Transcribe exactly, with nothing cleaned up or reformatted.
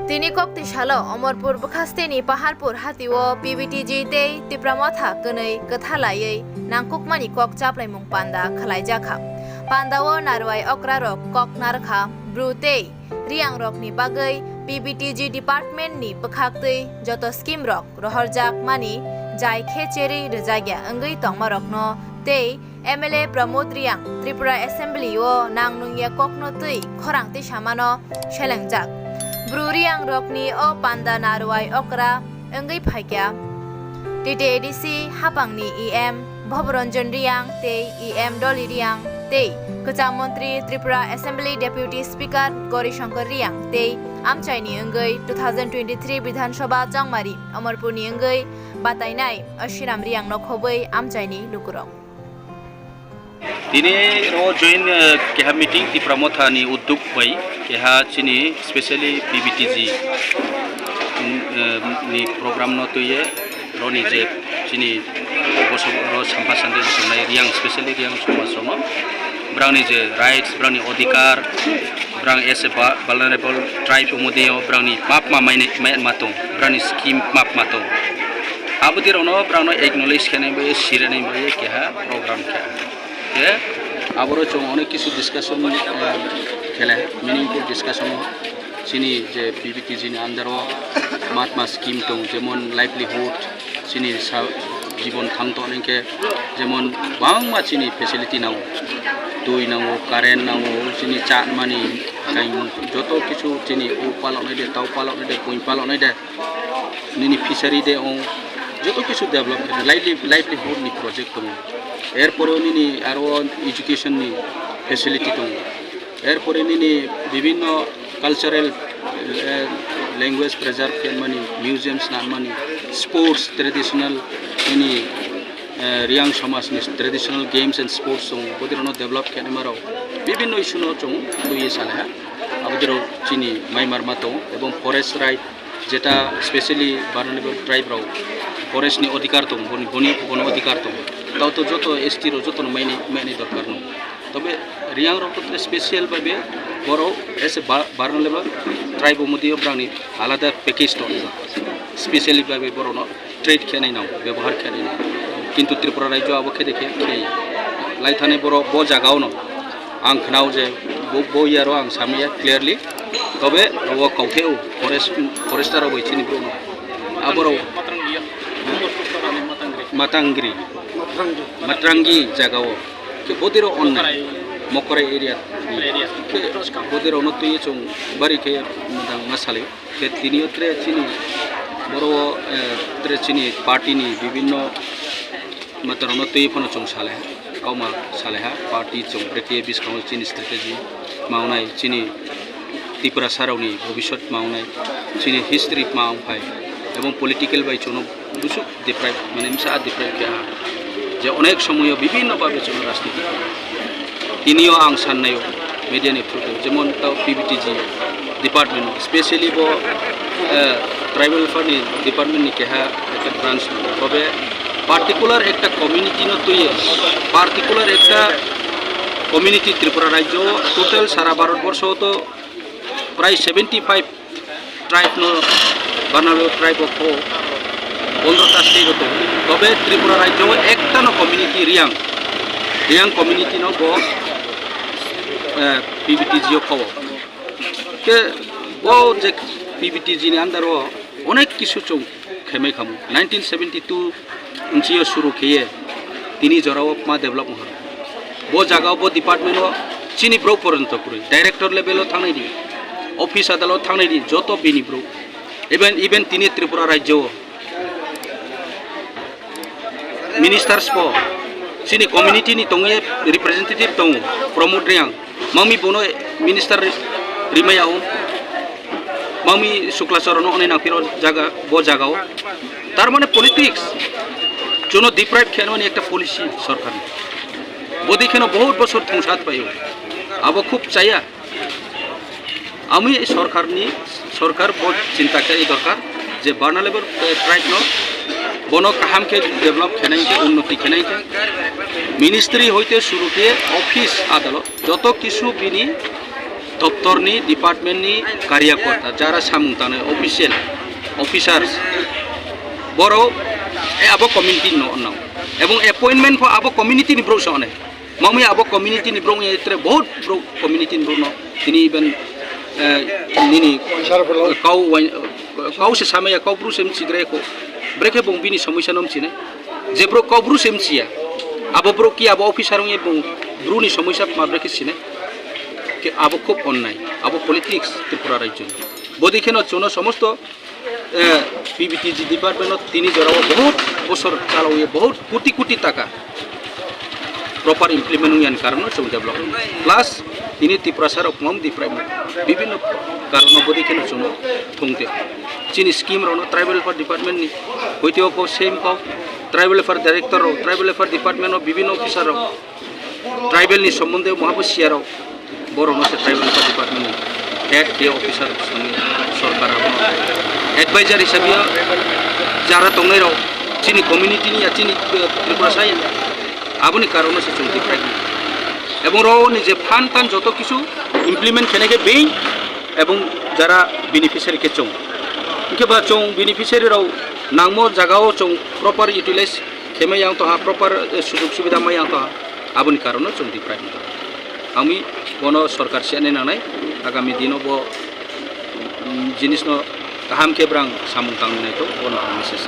Tini kok tisalo Omorpur bwkhasteni Paharpur hatio P B T G tei Tipra Motha kwnwi kwtha laiwi nangkukmani kok chaplaimung panda khwlaijakha. Pandao narwai okrarok kok narwkha, Bru tei Riyangrokni bagwi P B T G departmentni bwkhaktwi joto scheme rok rohorjakmani jai khe cherwi rwjakya wngwi tongmarokno tei M L A Pramod Riyang Tripura Assembly o nang nungya kokno twi khorang tisamano selengjak. Bru Riyangrokni o panda narwai okra wngwi phaikya T T A D C hapangni E M Bhoboranjan Riyang tei E M Dolly Riyang tei kwcham montri Tripura Assembly Deputy Speaker Gauri Shankar Riyang tei amchaini wngwi two thousand twenty-three Bidhan Sabha Chongmari Omorpurni wngwi batainai Ashiram Riyangno khobwi amchaini lukurok. Tini ro join, eh, keha meeting Tipra Motha ni udduk bai keha chini specially P B T G, mm, eh, ni program no tuye roni je chini boso ro sampha sande sonai Riyang, specially Riyang somaj rokno brangni je rights, brangni odhikar, brang as a va-, vulnerable tribe umudi o brangni map ma mai, mai ma tong, brangni scheme map ma tong. Abudi rokno brangno acknowledge khenai bai, sirenai bai keha program khe. Khe aboro chwng onek kisu discussion, eh, khele, meaningful discussion chini je P B T G ni under o matma scheme tong, jemon livelihood, chini sa-, jibon thang tong hwnkhe jemon bangma chini facility nango, twi nango, current nango, chini chanmani, kaimung joto kisu chini o paloknai de, tau paloknai de, pui paloknai de, nini fishery de ong, joto kisu develop khe lively-, livelihood ni project tongo. Erpore nini aro education ni facility tongo. Erpore nini bibinno cultural, eh, language preserve khenmani, museums nanmani, sports traditional nini, eh, Riyang somajni traditional games and sports tongo, bodirokno develop khenmarok bibinno issue no chwng twiwi salaiha. Abodirok chini maimarma tongo ebong forest right jeta specially vulnerable tribe rok forest ni odhikar tongo, boni, boni, bono odhikar tongo. Tao to joto S T rok jotono maini, maini dorkar no. Tobe Riyang rok to special bhabe borok as a va-, vulnerable tribe umudi o brangni alada package tongo. Specially bhabe borokno treat khenai nang, bebohar khenai nang. Kintu Tripura rajyo abo khede khe, khe lai thani borok bo jaga ono. Ang khnao je bo, bo yaro ang samya clearly. Tobe o kautheo forest, forester rok bai chini borokno. Aborok Matangri. Matangri. Matrangi jaga o. Khe bodirok onnai. Mokorai area. Khe bodirok no twi chwng bari khe madang ma salai. Khe tini o tre chini boro, eh, tre chini party ni bibinno matarokno twi phano chwng salai, kauma salaiha party chwng brekhe bwskango chini strategy ma wngnai, chini Tiprasa rokni bhobishyot ma wngnai, chini history ma wngphai, ebong political bai chwngno busuk deprive, mane msa deprive khe ha, je onek somoyo bibinno babe chwngno rajniti. Tinio ang sannaio media ni through tei, jemon tao P B T G department, specially bo, eh, tribal welfare ni department ni keha ekta branch, tobe particular ekta community no tuye, particular ekta community Tripura rajyo total sara Bharat borsho to prai seventy five tribe no, Barnalo tribe o kho pondro ta state o tongo. Tobe Tripura rajyo o ekta no community Riyang, Riyang community no bo, eh, P B T G o kho. Khe bo je P B T G ni under o onek kisu chwng khemai khamu. Nineteen seventy two Umchiyo suru kheye tini jorao ma develop wngkha. Bo jagao bo department o chini borok porjonto kwrwi, director level o thangnai di, office adalot thangnai di, joto bini borok. Even, even tini Tripura rajyo o ministers bo chini community ni tongwi representative tongo, Pramod Reang. Mami bono minister rimaya o. Mami Sukla Charan no onai nangphiro jaga, bo jaga o. Tar mane politics. Jono deprive khe ani ekta policy sorkar ni. Bodi kheno bahut bosor thungsat paio. Abo khub chaya. Ami sorkar ni, sorkar bo chinta khe dorkar je Barna level, eh, tribe no bono kaham khe develop khenai khe, unnoti khenai khe. Ministry hoite suru khe office adalot. Joto kisu bini Doptorni, departmentni karyakorta, jara samung tangnai official, officers, borok, eh, abo community no, no. Ebong appointment pho abo community ni borok se onai. Mamwi abo community ni borok ni tre bahut borok community ni borok no. Tini even, eh, nini kau wain, kau se samaya, kau bru se mchigre ko. Brekhe bong bini somosya no mchine. Je borok kau bru se mchiya, abo borok ki abo officer wngya bong bru ni somosya ma brekhe sine. Ke abo khub onnai, abo politics Tripura rajyo ni. Bodi kheno chuno somosto, eh, P B T G department o tini jora o bahut bosor chalao ye bahut koti koti taka proper implement wngya ni karon no chwng develop. Plus tini Tiprasa rok mom di prai bibinno karon no bodi kheno chuno thung te. Chini scheme rok no tribal welfare department ni hoite o ko same ko tribal welfare director rok, tribal welfare department o bibinno officer rok, tribal ni sombonde mohabo siya rok, borok no se tribal welfare department ni head ke officer songni sorkar abo advisor hisabe jara tongnai rok chini community ni ya chini, eh, Tripura sai aboni karon no se chwng twi phai. Ebong rok ni je phan tan joto kisu implement khenai khe bei ebong jara beneficiary khe chwng. Hwnkhe ba chwng beneficiary rok nangmo jaga o chwng proper utilize khe ma yang tongha, proper, eh, sujog subida ma yang tongha, aboni karon no chwng twi phai. Ami bono sorkar se nangnai, agami dino bo, mm, jinis no kaham khe brang samung tang nai to bono ang message.